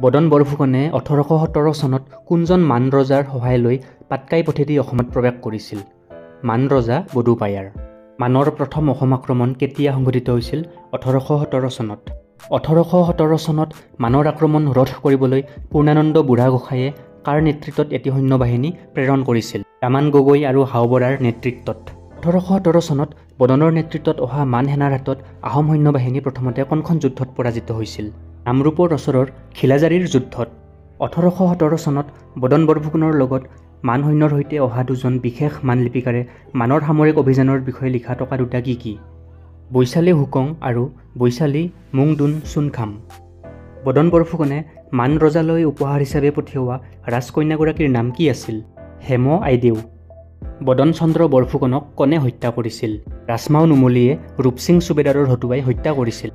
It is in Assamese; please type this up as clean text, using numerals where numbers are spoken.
বদন বৰফুকনে 1817 চনত কোনজন মান ৰজাৰ সহায় লৈ পাটকাই পথেদি অসমত প্ৰৱেশ কৰিছিল? মান ৰজা বডুপায়াৰ। মানৰ প্ৰথম অসম আক্ৰমণ কেতিয়া সংঘটিত হৈছিল? 1817 চনত। 1817 চনত মানৰ আক্ৰমণ ৰোধ কৰিবলৈ পূৰ্ণানন্দ বুঢ়াগোসাঁয়ে কাৰ নেতৃত্বত এটি সৈন্যবাহিনী প্ৰেৰণ কৰিছিল? ৰামান গগৈ আৰু হাওবৰাৰ নেতৃত্বত। 1817 চনত বদনৰ নেতৃত্বত অহা মান সেনাৰ হাতত আহোম সৈন্যবাহিনী প্ৰথমতে কোনখন যুদ্ধত পৰাজিত হৈছিল? নামৰূপৰ ওচৰৰ ঘিলাঝাৰীৰ যুদ্ধত। 1817 চনত বদন বৰফুকনৰ লগত মান সৈন্যৰ সৈতে অহা দুজন বিশেষ মানলিপিকাৰে মানৰ সামৰিক অভিযানৰ বিষয়ে লিখা টকা দুটা কি কি? বৈশালী হুকং আৰু বৈশালী মুংডুন চুনখাম। বদন বৰফুকনে মান ৰজালৈ উপহাৰ হিচাপে পঠিওৱা ৰাজকন্যাগৰাকীৰ নাম কি আছিল? হেম আইদেউ। বদন চন্দ্ৰ বৰফুকনক কোনে হত্যা কৰিছিল? ৰাজমাও নুমলীয়ে ৰূপসিং চুবেদাৰৰ হতুৱাই হত্যা কৰিছিল।